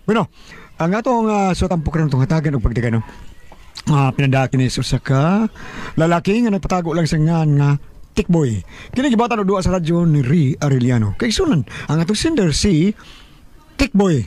Bueno, ang atong so tampok ron itong hatagan og pagdagan, no? Pinadaki ni usa ka lalaki nga nagpatago lang sa ngan nga Tikboy. Kini gibatan og duha sa radyo ni Ri Arellano. Kay sunan ang atong sender si Tikboy.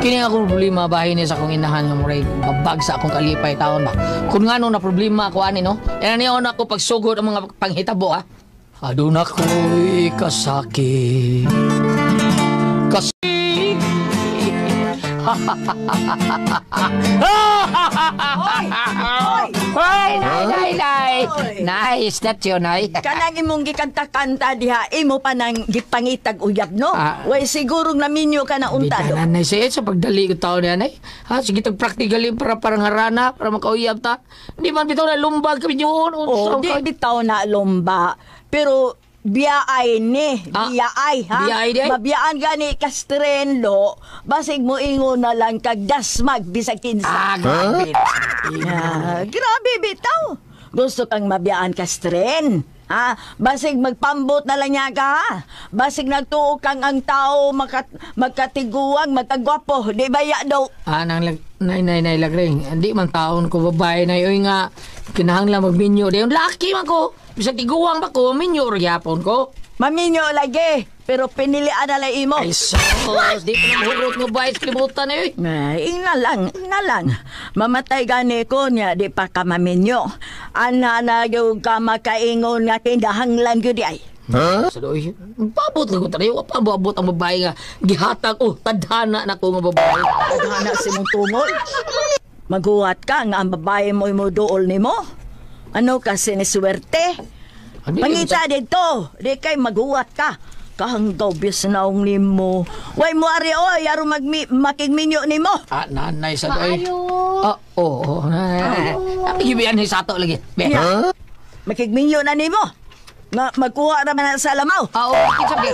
Kini akong problema bahin ni sa akong inahan nga muray babag sa akong kalipay taon ba. Kung ngano na problema ako ani no. Yan niyo na ako pagsugod ang mga panghitabo ha. Aduna ko'y kasakit. Kasi Hoy! Hoy, nay, nay, nay. Nice, that's you, nay. Kanang imong gikanta-kanta diha, imo pa nang gipangitag uyab, no? Ah. Way sigurong naminyo ka na unta, do. Bitanan, nay, siya sa pagdali ko taon niya, nay. Ha, sige, tag practically para parang harana, para makauyab ta. Hindi man bitaw na lumbag kami yun. Oh, di bitaw na lomba. Pero biyaay ni, Ah, biyaay, ha? biyaay di ay? Mabiyaan gani kastrendo, basig mo ingon na lang kag dasmag bisag kinsa. Ah, grabe. Ah, grabe bitaw. Gusto kang mabiyaan kastren. Ha? Basig magpambot na lang niya ka, ha? Basig nagtuo kang ang tao magkatiguang, magkagwapo. Di ba ya daw? Ah, nang lag, nay, nay, nay, lagring. Hindi man taon ko babae na yun nga. Kinahanglan magminyo. Di yung laki man ko. Bisag tiguang pa ko, minyo gyapon ko. Maminyo lagi, pero pinilian na lang imo. Ay, sus, di pa na mahurot nga bahay sa kalibutan na yun. Ay, ingna lang, ingna lang. Mamatay gani ko niya, di pa ka maminyo. Ana na yung ka makaingon nga kinahanglan gyud di ay. Huh? Sa doy, pabot lang ko tayo. Pabot ang babae nga. Gihatag, oh, tadhana na ko nga babae. Tadhana si mong tungol. Maghuwat ka nga ang babae mo imo duol nimo. Ano kasi ni swerte? Ano yun? Pangita dito, di kay maghuwat ka. Kahanggaw bis naong nimo. Way mo ari oy, aron makigminyo nimo. Ah, nanay sa doy. Maayo. Ah, oo. Napigibian ni sato lagi. Be. Huh? Makigminyo na nimo. Nga magkuha naman na sa lamaw. Ah, oo, kinsa ba?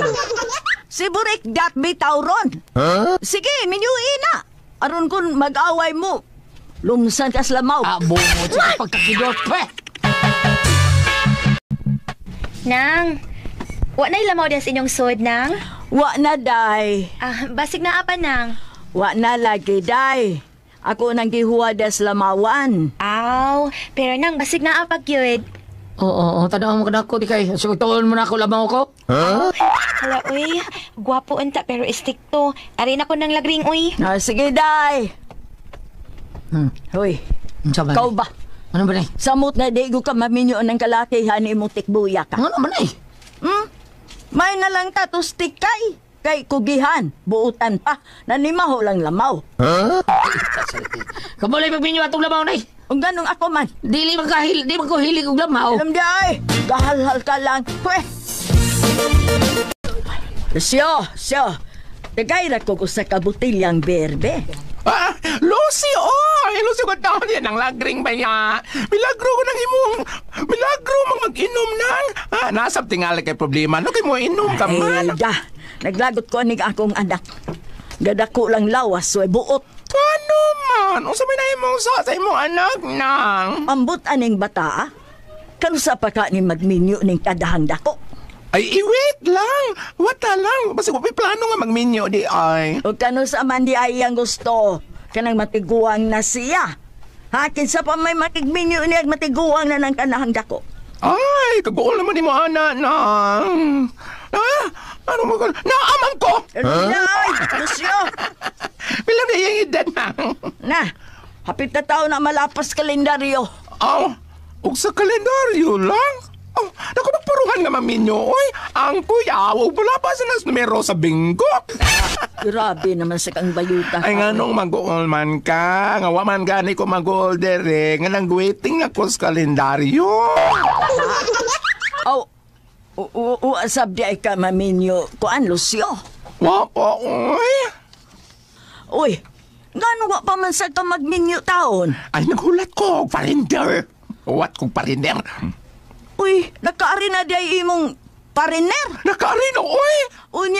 Si Burik dat bitaw ron. Huh? Sige, minyuin na. Aron kun mag-away mo. Lumsan ka sa lamaw. Ah, bungot sa pagkakidot. Pe. Nang, wa na'y lamaw din sa inyong sod, Nang? Wa na, day. Ah, basig na apa, Nang? Wa na lagi, day. Ako nang gihuwa des lamawan. Aw, pero Nang, basig na apa, gyud. Oo, oo, tanaw mo ka na ako, di kay. Sugtuon mo na ako lamaw ko. Huh? Hala, uy, gwapo unta pero istikto. Ari na ko ng lagring, uy. Ah, sige, day. Hoy, Unsa ba? ikaw ba? Ano ba, nay? Samot na di ko ka maminyo ng kalaki, hani mo tikbuya ka. Ano ba, nay? Hmm? May na lang tatos tikay. Kay kugihan, buutan pa, nanimaho lang lamaw. Huh? Kamulay pagminyo atong lamaw, nay. Ang ganong ako man. Dili man kahil, di man ko hilig og lamaw. Alam di ay, gahalhal ka lang. Pwe! Siyo, siyo. Tagay ra ko usa ka botilyang berbe. Ah, Lucy, oy! Lucy, ko taon yan ang lagring ba niya? Milagro ko ng imong... Milagro mang mag-inom nang... Ah, nasab tingali kay problema. No, kay mo inom ka man. Ay, da. Naglagot ko anig akong anak. Gadako lang lawas, so buot. Ano man? Unsa may nahimong sa imong anak nang? Ambot aning bata, ah. Kanusa pa ka ni magminyo ning kadahang dako? Ay, i-wait lang. Wata lang. Basta kung may plano nga magminyo di ay. O kanusa man di ay ang gusto. Kanang matiguang na siya. Ha, kinsa pa may matigminyo niya matiguang na ng kanahang dako. Ay, kaguol naman ni mo, ana, nang. Ah, ano mo ko? Naamang ko! Huh? Ay, Lucio! Bilang na yung edad nang. Na, hapit na tao na malapas kalendaryo. Aw, ug sa kalendaryo lang. Oh, naku, magpuruhan nga maminyo, oy. Ang kuya, wala pa sa nas numero sa bingo. Grabe naman sa kang bayuta. Ay, nga nung mag-uol man ka, nga wa man gani ko mag-uol dere, nga nang waiting na ko sa kalendaryo. Aw, uasab di ay ka maminyo. Kuan, Lucio. Wa pa, oy. Uy, ngano wa pa man sa ka magminyo taon? Ay, naghulat ko, parinder. Huwat kong parinder. Uy, nakaari na di ay imong pariner. Nakaari na, oy.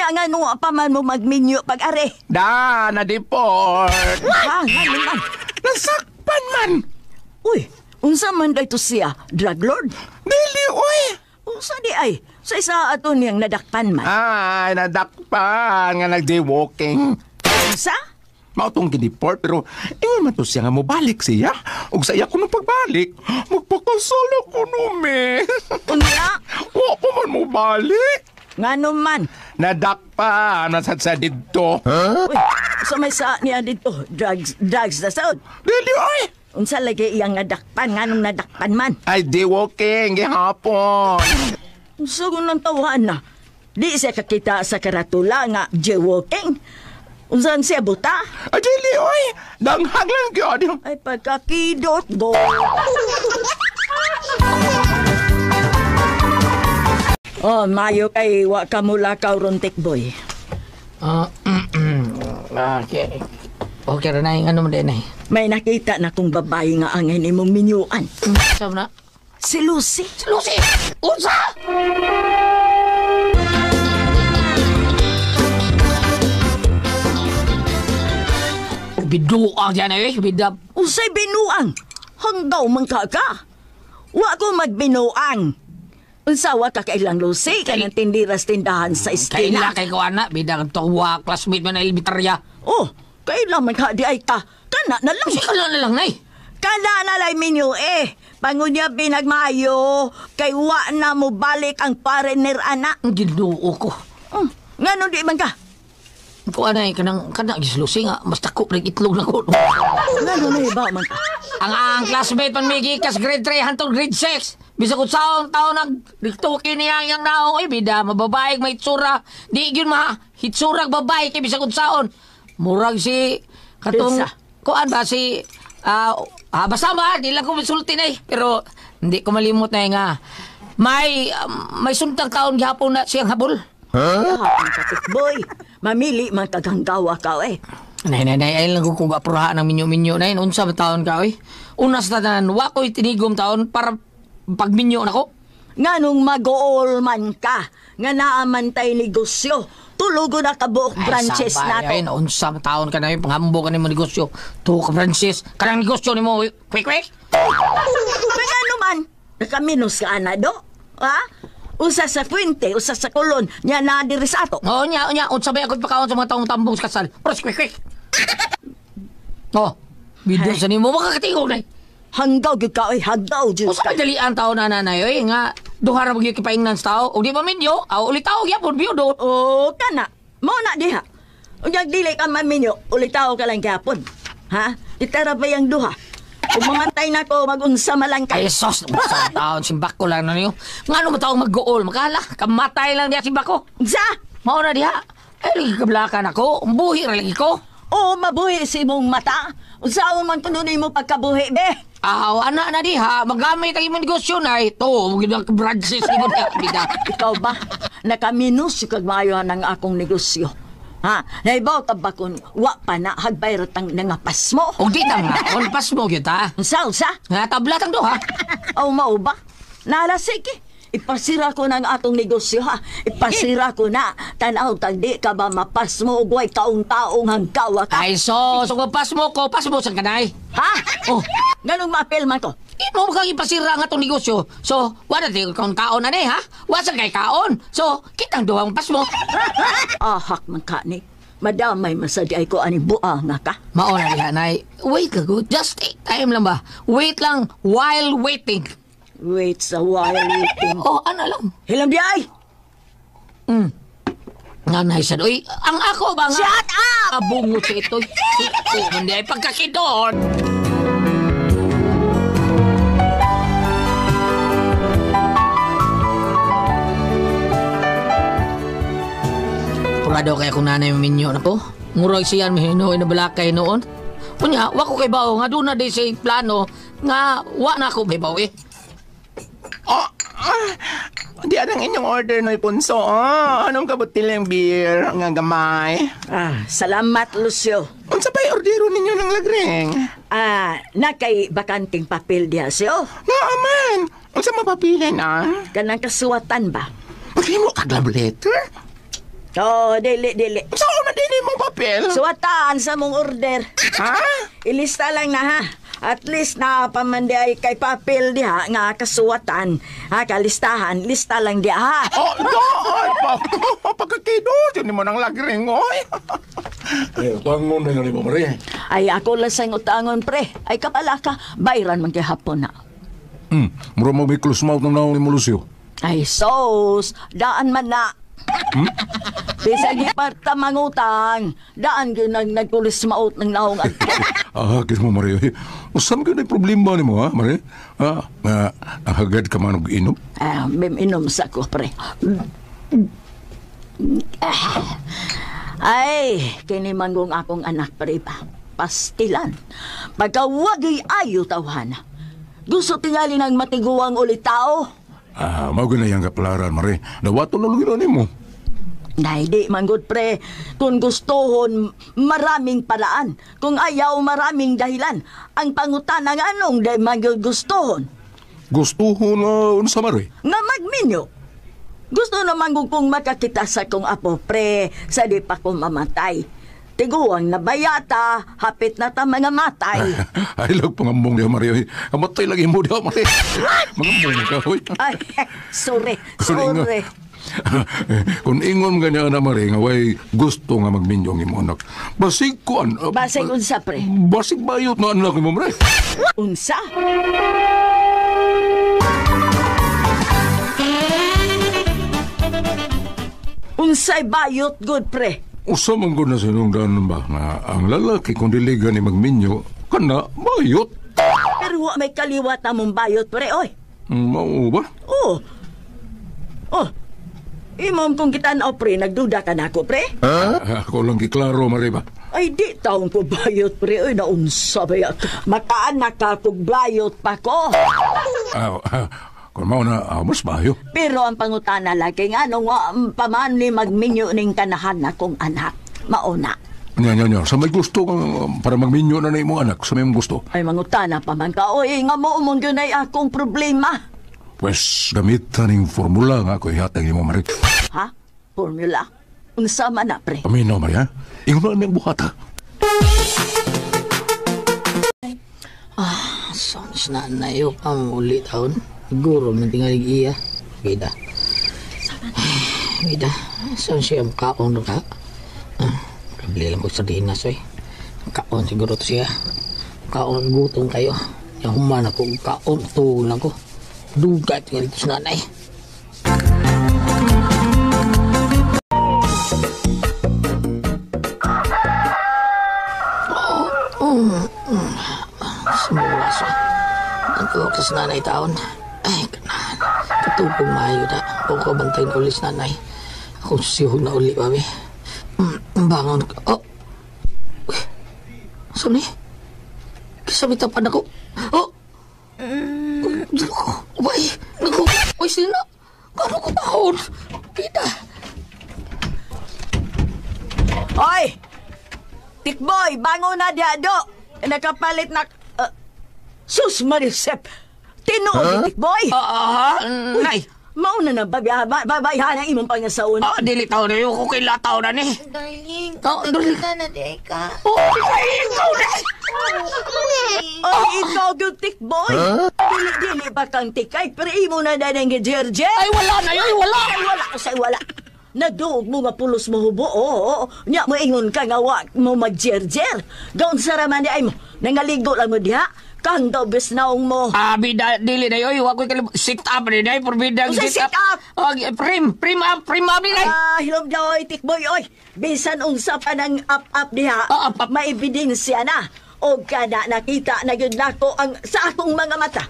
Unya nga nung pa man mo magminyo pag-are. Da, na-deport. Ha, nga man. Nasakpan man. Uy, unsa man dayto siya, drug lord? Dili, uy. Unsa di ay? Sa isa ato niyang nadakpan man. Ay, nadakpan nga nag-jaywalking. Unsa? Mao tong gideport pero ingon man to siya nga mobalik siya. Ug sa iya kuno pagbalik, magpakasal ako no me. Unya? Wa pa man mobalik. Ngano man? Nadakpan man sad sa didto. Uy, sa may sa niya dito, drugs, drugs na saod. Dili oy. Unsa lagi iyang nadakpan, nganong nadakpan man? Ay jaywalking gihapon. Unsa ko nang tawahan na? Di siya kakita sa karatula nga jaywalking. Unsan siya buta? Ay dili oy. Danghag lang gyud. Ay pagkakidot go. Oh, mayo kay wa ka mula ka ron boy. Ah, okay. Okay ra na ano mo din eh. May nakita na kong babae nga angay nimong minyuan. Sa na? Si Lucy. Si Lucy! Unsa? Biduang diyan eh, bida. Unsay binuang? Hanggaw man ka ka. Wa ko magbinuang. Unsa wa ka kailang Lucy kanang tindiras tindahan sa Kaila eskinah. kay ko ana, bida kang tuwa, classmate man na elementarya. Oh, kailang man ka di ay ka. Kana na lang. Kasi ka na lang, nay. Kana na lang minyo eh. Pangunya binagmayo, kay wa na mo balik ang parener ana. Ang Ginoo ko. Ngano di man ka? Ko anay kanang kanang si Lucy nga mas dako rin itlog na ko. Ngano na iba man ka? Ang classmate man migi kas grade 3 hantong grade 6. Bisag kung saong taon nag nagtuki niya ang naong ay bida mababae may itsura. Di gyud ma hitsurag babae kay bisag kung saon. Murag si katong Kinsa? kuan ba si basta ba di lang ko misulti na eh. Pero hindi ko malimot na eh nga may may suntang taon gihapon na siyang habol. Huh? Boy, mamili man kag hanggawa ka eh. Nay, nay, nay, ay lang ko kung apurahan ng minyo-minyo na yun. Unsa ba taon ka, oy? Una sa tanan, wa ko'y tinigom taon para pagminyo na ko. Nganong mag-ool man ka, nga naaman tay negosyo, tulugo na kabuok branches sabay, nato. Ay, unsa ba taon ka na yun, panghambo ka nimo negosyo. Tuo ka branches, kanang negosyo nimo, quick, quick. Kaya ano man, nakaminos ka ana do? Ha? Usa sa Fuente, usa sa Colon, nya na diri sa ato. Oo, nya, nya, unsa ba ako pakaon sa mga taong tambong sa kasal. Pero quick, quick. Oh, bidyo sa nimo, makakatingog na. Hanggaw gyud ka oy, hanggaw gyud Unsa ka. may dalian taon na nanay, oy, nga, duha ra magyud kipaingnan sa tao. O di ba minyo, aw ulit tao gyapon biyudo. O kana, mo na diha. Unyag dili ka maminyo, ulitaw ka lang gyapon. Ha? Itara ba yang duha? Kung mamantay na ko, magunsa malang ka. Ay, sos, sa taon, simbako lang na niyo. Nga ano ba taong mag-gool? Makala, kamatay lang diha simbako. Unsa? Mao na diha. Ay, lagi kablakan ako. Buhi ra lagi ko. Oo, mabuhi si imong mata. Unsa man kuno nimo pagkabuhi, be? Aw, ana na diha. Magamit ang imong negosyo na. Ito, magiging ang branches ni mo diha. Bida. Ikaw ba? Nakaminos yung kagmayohan ng akong negosyo. Ha? Naibaw ka ba kung wa pa na hagbay ratang nangapas mo? Og di ta nga, on pas mo gyud ta. Unsa, unsa? Nga tabla tang duha. Aw, mao ba? Nala, sige. Ipasira ko na ang atong negosyo, ha? Ipasira ko na. Tanaw, tagdi ka ba mapas mo ug way taong-taong hanggawa ka? Ay, so, so kung pas mo ko, pas mo sa kanay. Ha? Oh. Ganong maapil man ko. Imo kang ipasira ang atong negosyo. So, wala tayo kang kaon na ni, ha? Wa sa kay kaon. So, kitang duha ang pas mo. Ahak man ka ni. Madamay masadi ay ko ani buang nga ka. Mao na diha, nay. Wait lang, go. Just take time lang ba? Wait lang while waiting. Wait sa while waiting. Oh, ano lang. Hilam di ay! Nga nay sad. Uy, ang ako ba nga? Shut up! Abungot sa ito. Oh, hindi ay pagkakidon. Purado kaya kung nanay minyo na ko. Murag siya mahinoy na balakay noon. Unya, wa ko kay bao nga doon na di say plano nga wa na ako may bao eh. Oh, di anang inyong order noy punso. Oh, anong kabutilang beer nga gamay? Ah, salamat, Lucio. Unsa pa'y ordero ninyo ng lagring? Ah, na kay bakanting papel diha siyo. Naaman! Unsa mapapili na? Kanang kasuwatan ba? Maghimo kag love letter? Oh, dili, dili. Saan na din imong papel? Suwataan sa mong order. Ha? Ilista lang na ha. At least na pamandi ay kay papel diha nga kasuwatan. Ha, kalistahan, lista lang diha ha. Oh, doon! Pagkakido, yun mo nang lagring, oy. Eh, utangon na nga mo, Mare. Ay, ako lang sa utangon, pre. Ay, kapala ka, bayran man kay hapon na. Mura mo may close mouth ng naong ni mo, Lucio. Ay, sos, daan man na. Bisag iparta mangutang, daan gyud nag nagkulis maot ng naong at Ah, kis mo, Mare. Usam ka na problema ni mo, ha, Mare? Ha? Nga, nahagad ka man og inom? Ah, inom sa ko, pre. Ah. Ay, kini manggong akong anak, pre pa. Pastilan. Pagkawagay ayo tawhana. Gusto tingali ng matiguang ulit tao. Ah, mao na yang kaplaran, Mare. Dawato na lang ni mo. Nay, di manggod, pre. Kung gustohon, maraming paraan. Kung ayaw, maraming dahilan. Ang pangutana nga anong di manggod gustohon. Gusto ko na unsa, Mare? Nga magminyo. Gusto naman ko kung makakita sa kong apo, pre, sa di pa ko mamatay. Tiguang na bayata, hapit na ta mga matay. Ay, lag pangambong diha, Mare. Oy. Kamatay lagi mo diha, Mare. Mangambong ka, oy. Ay, sorry, Kung ingon- sorry. Kung ingon ganyan na, Mare, nga way gusto nga magminyo ang imong anak. Basig ko, Basig unsa, pre? Basig bayot na anak mo, Mare. Unsa? Unsay bayot, good pre? Usa man gud na sinungdan ba nga ang lalaki kung dili gani magminyo kana bayot. Pero wa may kaliwat na mong bayot, pre, oy. Mao ba? Oh. Oh. Imong kung kita na, pre, nagduda ka na ako, pre? Ah, ako lang giklaro, Mare ba. Ay, di taong ko bayot, pre. Oy, naunsa ba yan? Makaanak ka kog bayot pa ko. Ah, ah, kung mao na mas bayo. Pero ang pangutana lagi nga, nung paman ni magminyo ning kanahan na kong anak. Mauna. Nya nya nya, sa may gusto kang para magminyo na na imong anak, sa may mong gusto. Ay, mangutana pa man ka. Oy, nga mo umong yun ay akong problema. Pues gamitan ning formula nga ako ihatag nimo, Mare. Ha? Formula? Unsa man na, pre? Paminaw, Mare, ha? Ingon na niyang buhata. Sons na nayo pa uli taon. Siguro man tingalig iya. Bida. Bida. Saan siya kaon ka? Ah, kabili lang ko sardinas oy. Kaon siguro to siya. Kaon gutom kayo. Ya human ako kaon tuol ako. Duga tingalig to sa nanay. Sumula siya. Ang tuwak sa nanay taon. Ay, kanahan. Katupong maayo na. Ako ko bantay na uli sa nanay. Ako sihog na uli, babi. Bangon ko. Oh! Uy! Saan ni? Kisabi tapan ako. Oh! Uy, Diyos ko. Ubay! Naku! Uy, sino? Kano ko taon? Kita! Oy! Tikboy, bangon na diha do. Nakapalit na... Sus, Marisep! Tinuod ni Tikboy! Ah, nay! Mauna na babayhan ang imong pangasaon. Ah, dili taon na yun. Kung kaila taon na ni. Darling, Oh, darling. na na di ka. Oh, ay, ikaw na! Oy, ikaw gyud Tikboy! Dili, dili ba kang tikay? Pero imo na na ng jerjer. Ay, wala na yun! Wala! Ay, wala ko sa'yo, wala. Nagduog mo nga pulos mo hubo, oo, oo. Nya mo ingon ka nga wa mo magjerjer. Gaon sa raman di ay mo, nangaligo lang mo diha. Kang daw naong mo. Ah, bida, dili na yun. Wa ko'y sit up ni day, forbidden Unsay sit up? Ah, prim, prim up, prim up ni day. Ah, hilom daw, oy, Tikboy, oy. Bisan unsa pa ng up-up diha, Ah, up, up. may ebidensya na. O kada nakita na gyud nako ang sa akong mga mata.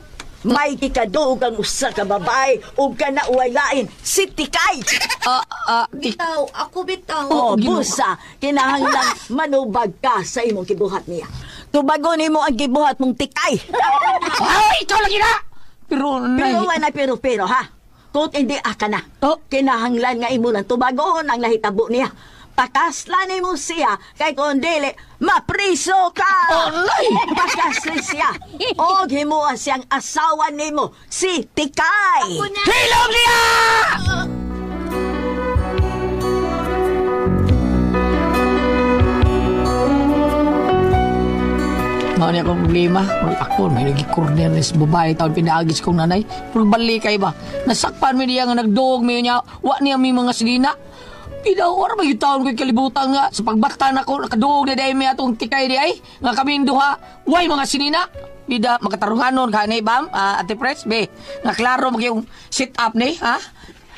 May kikaduog ang usa ka babae ug kana way lain si Tikay. Ah, ah, di. Bitaw, ako bitaw. Oh, Ginoo. busa, kinahanglan manubag ka sa imong kibuhat niya. Tubagon nimo ang gibuhat mong Tikay. Ay, ikaw lagi na! Pero, nay. Pero wala pero pero ha. Kung hindi aka na. Oh. Kinahanglan nga imo lang tubagon ang nahitabo niya. Pakaslan nimo siya kay kung dili mapriso ka. Oh, nay! Pakaslan siya. Og himuha siyang asawa nimo si Tikay. Ako na. Hilom niya! Mao ni akong problema. Murag ako, may nagi-corner ni sa babae taon pinaagis kong nanay. Murag bali kay ba? Nasakpan mi niya nga nagduog mi niya. Wa niya mi mga sinina. Pinaw, ba yung taon ko'y kalibutan nga sa pagbata na ko, nakaduog na dahil may atong tikay di ay, nga kami duha, way mga sinina. Bida, makatarunganon ka ni bam, Ate Pres, be, nga klaro mag yung sit up ni, ha?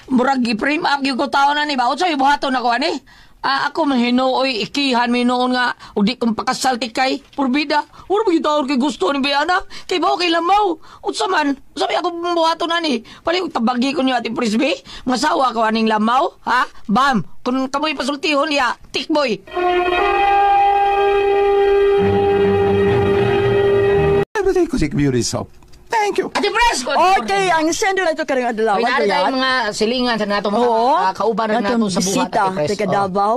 Murag i-frame up yung ko taon na ni ba? Unsa yung buhaton ako ani? Ah, ako man hinuoy ikihan mi noon nga ug di kong pakasal tikay purbida. Ura ba yung taon kay gusto ni Biana? Kay ba okay lamaw? Unsa man? Unsa may ako buhaton ani? Pali og tabagi ko niyo Ate Frisbee. Masawa ko aning lamaw, ha? Bam, kung kamoy pasultihon niya, tikboy. Everything ko si Beauty Soap. Thank you. Ate Pres! Okay, ang sendo na ito karong adlaw. Oy, naa Ano tayong yan? mga silingan sa nato mga Oo. kauban na nato Natong sa buhat, bisita, Ate Pres. taga Oo. Davao.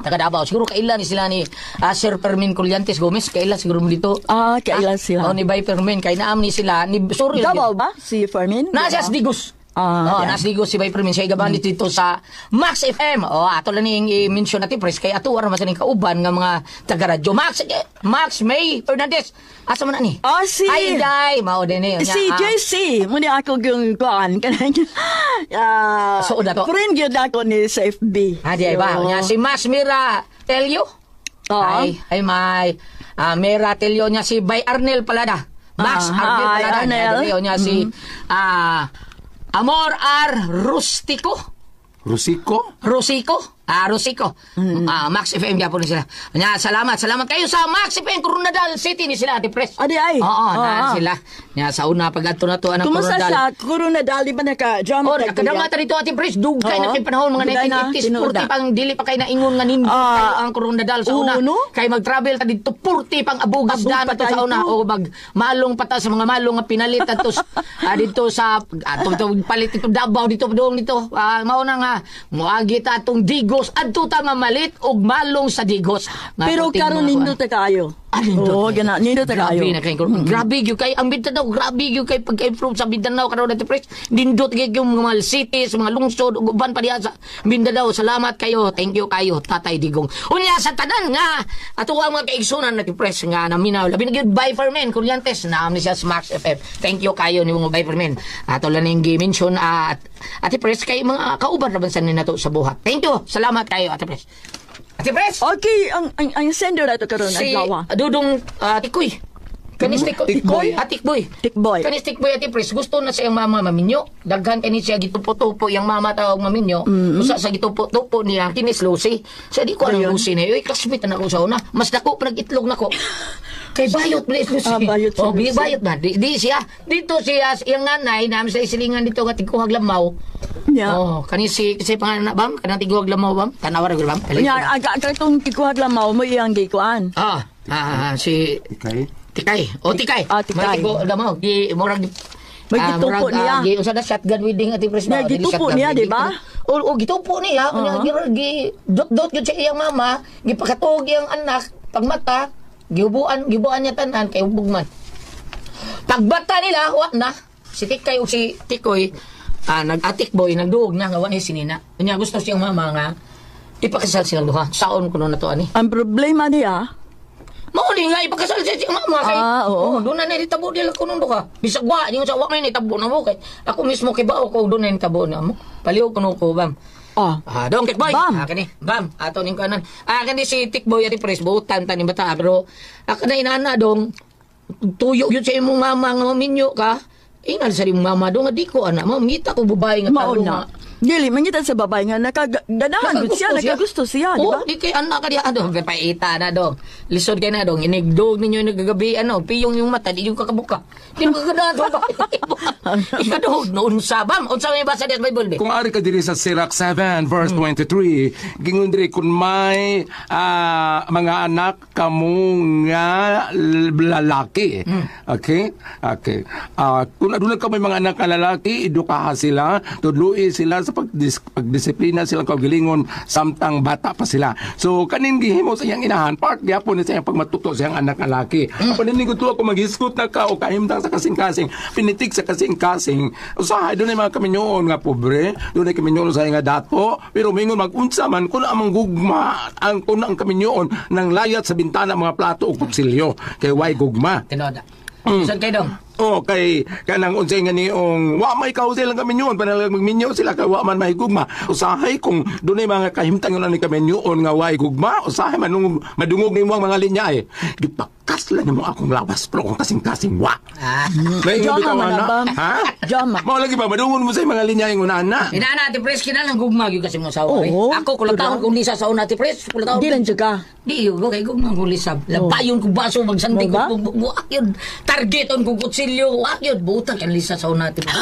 Taga Davao. Siguro kailan ni sila ni Sir Fermin Colyantes Gomez. Kailan siguro mo dito. Ah, kailan sila? Oh, ni Bay Fermin. Kay naam ni sila. Ni, sorry. Davao ba? Si Fermin? Nasa Davao? Digos. Ah, oh, yan. nasa Digos si Bay Fermin. Siya igaban dito sa Max FM. Oh, ato lang ning i-mention natin pres kay ato ara man sa ning kauban nga mga taga-radyo. Max eh, Max May Fernandez. Asa man ani? Ah, si- Ay, Inday, mao din ni. Si JC, muna ako yung kuan kanang Suod na to. Friend gyud ako ni sa FB. Ah, di ay ba? So, Nya si Max Mira Telio. Oo. Ay, ay may Mira Telio niya si Bay Arnel Palada. Max Ah, Arnel hi, Palada. Arnel. Mm-hmm. Niya, dili, niya si Amor R. Rustico. Rusico? Rosico? Ah, Rosico. Ah, Max FM gyapon ni sila. Nya, salamat, salamat kayo sa Max FM Coronadal City ni sila Ate Pres. Adi ay. Oo, Oo, na ah. sila. Nya sa una pag adto na to anang Kumusta Coronadal. sa Coronadal di ba naka-drama Oh, nakadama ta dito Ate Pres, dugay Oo. na kay panahon mga Dugay na, 1980s, tinuod 40 na. pang dili pa kay naingon nga nindot Ah, kayo ang Coronadal sa una. oo, no? Kay mag-travel ta dito 40 pang abugas Abog daan pa to sa tayo una to. o mag malong pa ta sa mga malong nga pinalit ato dito sa ato to palit dito Davao dito doon dito. Ah, mao na nga moagi ta atong Digos adto ta mamalit og malong sa Digos. Nga Pero atong karon mga nindot ta kaayo. Ah, nindot. Oo, gana, nindot ta kaayo. Grabe na kay Grabe gyud kay ang Mindanao, grabe gyud kay pagka-improve sa Mindanao karon na Pres. Nindot gyud yung mga cities, mga lungsod ug uban pa diha sa Mindanao. Salamat kayo. Thank you kayo, Tatay Digong. Unya sa tanan nga ato ang mga kaigsunan na Pres nga naminaw. Labi na gyud Bye Fermin Colyantes naam ni siya sa Max FM. Thank you kayo ni mga Bye Fermin. Ato lang ning gi-mention at Ate Pres kay mga kauban ra ban sa ni nato sa buhat. Thank you. Salamat kayo, Ate Pres. Ate Pres. Okay, ang sender na ito karon Si adlaw. Dudong Tikoy. Kanis Tikoy. Tikboy. Ah, Tikboy. Tikboy. Kanis Tikboy Ate Pres, gusto na siyang mama maminyo. Daghan kani siya gitupo-tupo yang mama tawag maminyo. Usa sa gitupo-tupo niya kinis Lucy. Sa di ko alam Ayun. Lucy ni. Uy, classmate na ako sa una. Mas dako pa nag-itlog nako. Kay bayot please Lucy. Ah, bayot si Oh, Lucy. bayot na. Di siya. Dito siya iyang nanay namin sa isilingan dito nga tigkuhag lamaw. Nya. Oh, kani si kasi pangalan na bam, kanang tigkuhag lamaw bam. Tanawa ra gyud bam. Kalit. Nya ang katong kikuhag lamaw mo iyang gikuan. Si Okay. Tikay. O, tikay. Ah, tikay. May tigo, alam mo, di, murag, May gitupo murag, niya. Gi, unsa na, shotgun wedding ati pres Niya, ba? Dili gitupo shotgun niya, wedding. di ba? O, gitupo niya. Uh-huh. Gi, dot-dot yun sa iyang mama, gipakatuog iyang anak, pagmata, gihubuan niya tanan, kay hubog man. Pagbata nila, wa na. Si Tikay o si Tikoy, nag-atik boy, nagduog na, nga wa ni sinina. Unya, gusto siyang mama nga, ipakasal silang duha. Saon ko na to ani. Ang problema niya, Mao ni nga ipakasal siya siyang mama kay. Ah, oo. Oh, doon na nitabo nila kuno duha. Bisag wa ingon sa wa may nitabo na mo kay. Ako mismo kay bao ko doon na nitabo na mo. Paliw kuno ko bam. ah, Ah, dong Tikboy. Bam. Ah, kani. Bam. Ato ning kanan. Ah, kani si Tikboy ati pres butan ta ni bata pero ako na inana dong tuyo yun sa imong mama nga maminyo ka. Ingal sa imong mama dong nga di ko ana mo ngita ko babae nga mao tarong na. nga. Dili mangita sa babae nga nakaganahan gud siya, nakagusto siya, di ba? Oo, di kay anak ka diya. Ano, paita na dong. Lisod kay na dong. Inigdog ninyo yung nagagabi, ano, piyong yung mata, di yung kakabuka. Di mo kaganahan sa babae. Ika dong, noon sa bam. Unsa may basa diya sa Bible, be? Kung ari ka diri sa Sirach 7 verse 23, gingon diri kun may mga anak kamo nga lalaki. Okay? Okay. Kung aduna ka may mga anak nga lalaki, edukaha sila, tudloi sila sa sa pagdisiplina silang kaugalingon samtang bata pa sila. So kaning gihimo sa iyang inahan, part gyapon ni sa iyang pagmatuto sa iyang anak nga laki. Apan nindot ko maghisgot na ka o kahimtang sa kasing-kasing, pinitik sa kasing-kasing. Usahay dunay mga kaminyoon nga pobre, dunay kaminyoon sa nga dato, pero mingon magunsa man kun ang gugma ang kun ang kaminyoon nang layat sa bintana mga plato o kutsilyo kay way gugma. Tinuod. Saan kay dong? Oh, kay kanang unsay nga niong wa may kausay lang kaminyoon panalag magminyo sila kay wa man may gugma. Usahay kung dunay mga kahimtang yun ni kaminyoon nga way gugma, usahay manungog madungog nimo ang mga linya eh. Gipakaslan nimo akong lawas pero kung kasing-kasing wa. Ah. Naingon Joma bitaw man na ana. ba? Ha? Joma. Mao lagi ba madungon mo sa mga linya ingon ana. Inaana, Ate Pres, kinahanglan gugma gyud kasi mo asawa. eh. Oo. Ako kula taon kong lisa sa una, Ate Pres. Kula taon. Di lang jud ka. Di yun, kay gugma kong lisa. Labayon kong baso, magsanti Mo ba? ko. Buak yun. Targeton kong kutsilyo. Buak yun. Butang kang lisa sa una, Ate Pres.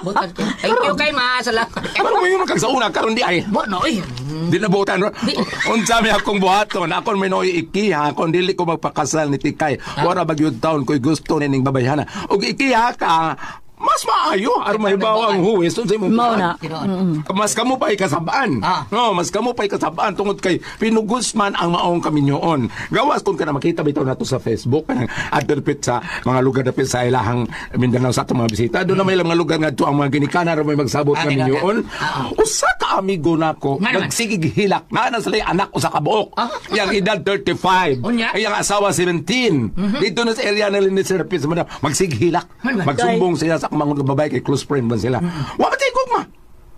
Butang. Thank you kay ma. Salamat. Pero mo kag sa una karon di ay. Bo, no, eh. Di na buotan. Di. Unsa mi akong buhaton, akon minoy ikiha kon dili ko magpakasal ni Tikay. Wala ba gyud taon ko'y gusto nining babayhana. Ug ikiha ka, mas maayo aron mahibaw ang huwes unsay imong Mao na. Tinuod. Mas kamo pa'y kasabaan. Ah. No, mas kamo pa'y kasabaan tungod kay pinugos man ang maong kaminyoon. Gawas kung ka na makita bitaw nato sa Facebook kanang adto sa mga lugar dapit sa ilahang Mindanao sa atong mga bisita. Doon na may mga lugar ngadto ang mga ginikanan ra may magsabot Ah, nga minyoon. Ah. Usa ka amigo nako Nga naman. nagsigig hilak na na sila anak usa ka buok. Ah. Iyang edad 35. Unya? Iyang asawa 17. Dito na sa area nila ni Sir Pizza magsighilak. Man ba? Magsumbong siya sa mga babae kay close friend man sila. Wa man gugma.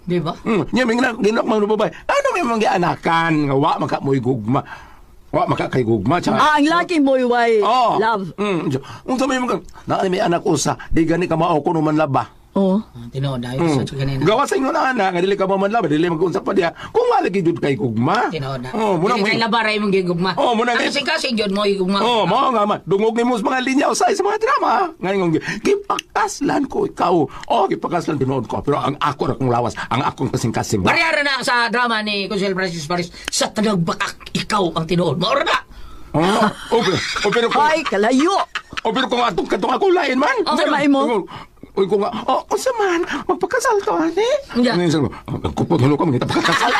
Di ba? Nya may ginok mga babae. Ano may mga anakan nga wa maka mo'y gugma. Wa maka kay gugma tsaka. Ah, ang laki mo way Oh. love. Unsa may mga naa may anak usa, di gani ka mao kuno man laba. Oh. Ah, Tinuod. Ayos sa kanina. Gawa sa ingon ana nga dili ka man laba, dili mag-unsa pa diha. Kung wala gyud kay gugma. Tinuod na. Oh, muna Dili mo. kay labara imong gigugma. Oh, muna Ang ngay- kasing-kasing gyud mo gigugma. Oh, mao nga man. Dungog nimo sa mga linya usay sa mga drama. Ngayon gipakaslan ko ikaw. Oh, gipakaslan tinuod ko. Pero ang ako ra kong lawas, ang akong kasing-kasing. Bariyara na sa drama ni Consel Francis Paris sa Tanagbakak, ikaw ang tinuod. Maura na! Oh, oh, pero, oh, pero kung, Ay, kalayo. oh, pero kung atong katong ako lain man. Oh, Unsa man imo? Uy, kung oh, unsa man, magpakasal to, ani? Unya. Ngayon sabi ko, oh, nagkupot hulo ka, mangita pagkakasal.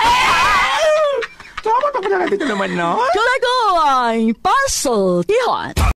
Tama pa pala dito naman, no? Kalago ang pasultihan.